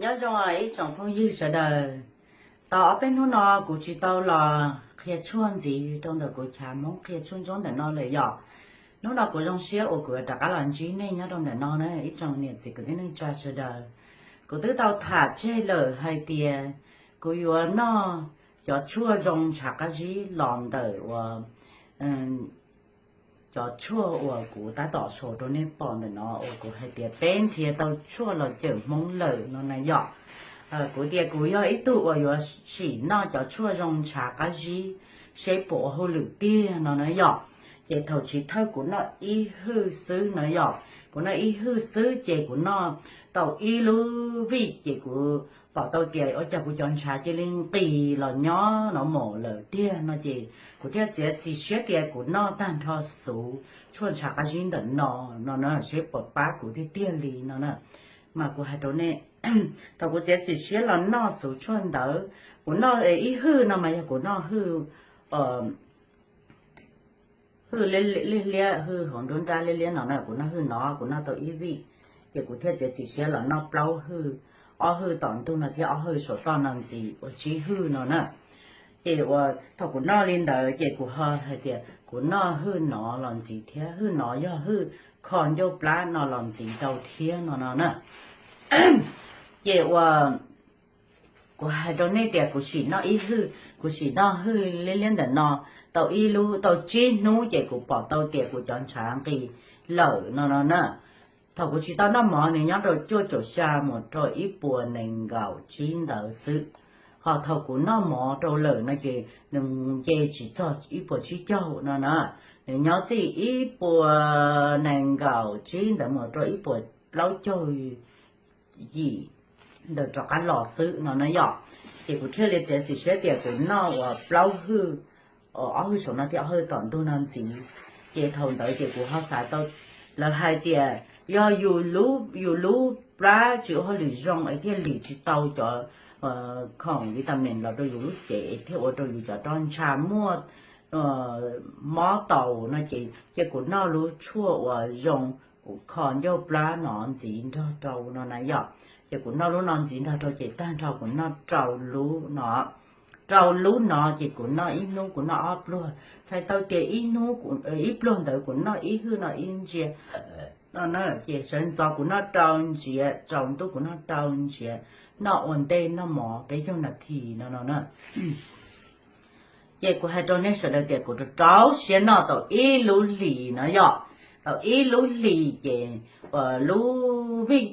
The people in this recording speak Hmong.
Nyob zoo ib tsoom phooj ywg sawv daws, tau ob peb hnub no kuv tsis tau los qhia tshuaj ntxiv rau ntawm kuv chav Hmoob qhia tshuaj ntsuab ntawm no lawm yom. Hnub no kuv zoo siab uas kuv rov qab los ntsib nej nyob rau ntawm no na ib tsoom niam txiv kwv tij neej tsa sawv daws. Kuv twb tau tham tseg lawm hais tias kuv yuav noj cov tshuaj zoo ntshav qab zib los ntawm uas cov tshuaj uas kuv tab tom sau rau nej pom ntawm no uas kuv hais tias peb nrhiav tau tshuaj los cawm Hmoob lawm no na yom. Kuv tias kuv yog ib tug uas yuav sim noj cov tshuaj zoo ntshav qab zib seb puas ua hauj lwm tiag no na yom. Ces thaum chiv thawj kuv noj ib hwj xwb no yom, kuv noj ib hwj xwb ces kuv noj tau ib lub vij ces kuv pom tau tias ua cas kuv cov ntshav cia li nqis los nyob no mus lawm tiag no ces kuv thiaj txiav txim siab tias kuv noj tag nrho xuv tshuaj ntshav qab zib ntawm no no na seb puas pab kuv tiag tiag li no na. Mas kuv hais rau nej, thaum kuv txiav txim siab los noj xuv tshuaj ntawd, kuv noj ib hwj no mas yog kuv noj hwj, hwj liab liab, hwj hauv nruab nrab liab liab no na, kuv noj hwj no kuv noj tau ib vij, ces kuv thiaj txiav txim siab los noj plaub hwj, ob hwj tom ntug no thiab ob hwj saum toj no ntxiv ua tsib hwj no na. Ces uas thaum kuv noj li ntawd ces kuv ho hais tias kuv noj hwj no los ntxiv thiab, hwj no yog hwj kho ncauj plab no los ntxiv rau thiab no no na. Ces uas kuv hais rau nej tias kuv sim noj ib hwj, kuv sim noj hwj liab liab ntawm no tau ib lub, tau tsib hnub ces kuv pom tau tias kuv cov ntshav nqis lawm no no na. Thaum kuv tsis tau noj mov nws nyob rau cuaj caum xya mus rau ib puas nees nkaum tsib ntawd xwb. Ho thaum kuv noj mov rau lawm no ces nws nce tsis txog ib puas tsib caug no na. Nws nyob txij ib puas nees nkaum tsib ntawd mus rau ib puas plaub caug yim ntawm rov qab los xwb no na yom. Ces kuv thiaj li txiav txim siab tias kuv noj uas plaub hwj, ob hwj saum no thiab ob hwj tom ntug no ntxiv. Ces thaum ntawd ces kuv ho xav tau, lawv hais tias yog yus lub plab tsis ua hauj lwm zoo es thiaj lim tsis tau cov khoom vitamin los rau yus lub cev es thiaj ua rau yus cov roj ntsha muaj mob taus no ces cia kuv noj lub tshuaj uas zoo kho ncauj plab no ntxiv nrog rau no na yom. Ces kuv noj lub no ntxiv nrog rau ces tag nrho kuv noj rau lub no, rau lub no ces kuv noj ib hnub kuv noj ob pluag, txhais tau tias ib hnub, ib pluag ntawd kuv noj ib hwj no ib ntsiav no na. Ces sawv ntxov kuv noj rau ntsiav, tsaus ntuj kuv noj rau ntsiav, noj ua ntej noj mov peb caug nas this no no na. Ces kuv hais rau nej sawv daws tias kuv rau rau siab noj tau ib lub hlis no yom, tau ib lub hlis ces lub vij